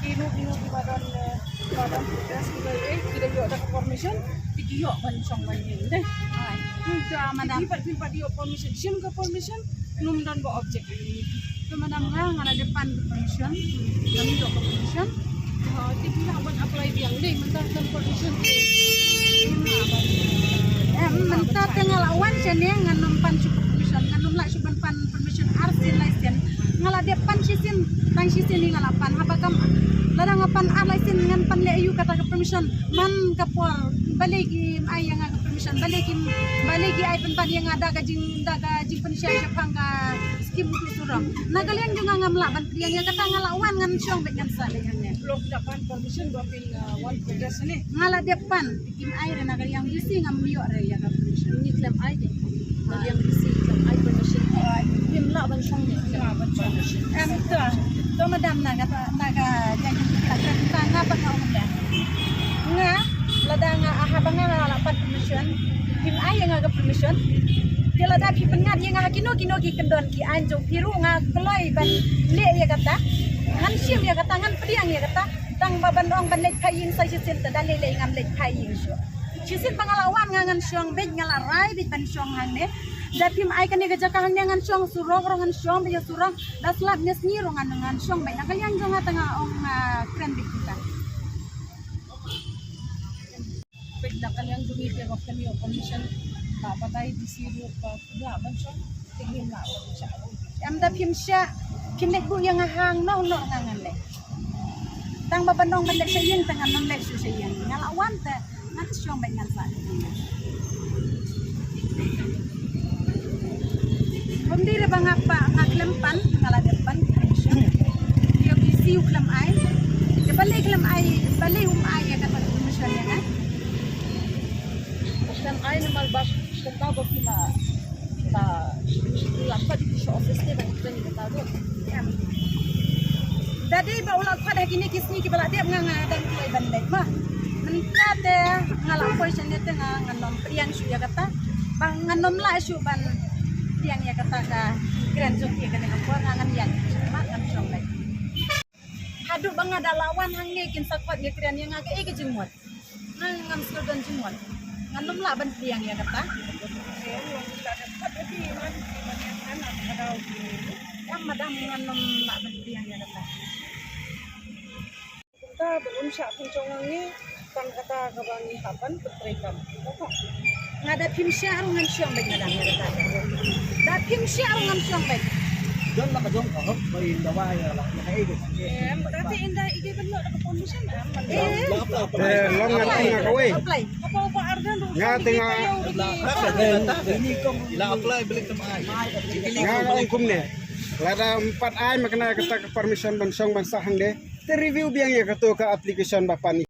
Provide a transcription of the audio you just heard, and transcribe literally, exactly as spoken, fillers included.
Ino ino ki ba don, eh, ba don protest ki ba, eh, ki da ïoh da ka permission, ki ïoh ban shong ban ïeng dei. Ai. Hmm, to, madam. Ki ba, ki ba ïoh permission, shim ka permission, ym don ba object. To madam, nga nga la dep pan permission, nga ïoh permission. Oh, te phi lah ban apply biang dei, mynta don permission. Eh, mynta te nga la wan shane, ngan ym pan shuh permission, ngan ym lah shuh ban pan permission ar sien lai sien. Nga la dep pan shisien, tang shisien hi nga la pan. Haba kam, lada nga pan ar lai sien ngan pan leh aïu kata ka permission. Man ka por, balei kim ai ïa nga ka permission, balei kim, balei ki ai pynban ïa nga da ka jing, da ka jingpynshai shaphang ka skim utu surok. Na ka liang jong nga ngam lah ban pdiang ïa kata, nga la wan ngan shong beit ngan sah beit hangne. Lok da pan permission ba phin, uh, wan protest ne. Nga la dep pan, kim ai re na ka liang D C ngam ïoh re ïa ka permission. Ngi khlem ai de. Na ka liang D C khlem ai permission. Kim lah ban shong ne. Lah ban shong. Em to. To madam na ka, na ka jingkylli ka kren ta nga ba nga ong ne. Nga, lada nga, ah, haba nga la pan permission, phim ai ïa nga ka permission. Te lada phi pynngat ïa nga ha kino kino ki kyndon ki aiñ jong phi ruh nga kloi ban leh ïa kata. Ngan shim ïa kata, ngan pdiang ïa kata. Tang ba ban ong ban leit phai ïing sa shisien te da lei lei ngam leit phai ïing shuh. Shisien ba nga la wan nga ngan shong beit, nga la rai beit ban shong hangne. Da phim ai kane ka jaka hangne ngan shong surok ruh ngan shong beit ïa surok. Da slap ne sngi ruh ngan, ngan shong beit. Na ka liang jong nga te nga ong, ah, kren beit kita. Peit na ka liang jong ngi te ba phin ïoh permission, ba batai D C ruh ba phin lah ban shong, te ngim lah ban shah. Em da phim shah, phin leit buh ïa nga hangno hangno nga ngan leit. Tang ba ban ong ban leit sha ïing te ngan ym leit shuh sha ïing. Nga la wan te ngan shong beit ngan sah. Ym dei re ba nga pa, nga khlem pan, nga la dep pan permission. Ïa u D C u khlem ai. Ïa balei khlem ai, balei um ai ïa kata ka permission ïa nga. U khlem ai namar ba kumta ba phi la, phi la, phi la khot ïa ki sha office te ban kren ïa kata ruh. Em. Da dei ba u la khot ha kine ki sngi kiba la dep nga nga dang kloi ban leit ma. Mynta te nga la poi shane te nga ngan ym pdiang shuh ïa kata. Ba ngan ym lah shuh ban pdiang ïa kata ka kren jong ki ha kane ka por, nga ngan ïaid sha khmat ngan shong beit. Haduh ba nga da la wan hangne kin sa khot ïa kren ïa nga kaei ka jingmut. Nga ngam sngewdon jingmut. Ngan ym lah ban pdiang ïa kata. Em madam ngan ym lah ban pdiang ïa kata. Kumta ba un shah pynshong hangne tang kata kaba ngi hap ban pyntrei kam. Nga da phim shah ruh ngan shong beit madam, nga da. Da phim shah ruh ngan shong beit. Don la ka jong ka hok ba in da wai la, la ka ei beit. Em, da te in da i dei ban ïoh da ka permission, em. Eh. Eh, long nga tang nga kawei. Apply. Nga tang nga. La apply balik tam ai. Nga ong kumne. Lada ym pat ai ma kane kata ka permission ban shong ban sah hangne. Te review biang ïa kato ka application ba pan.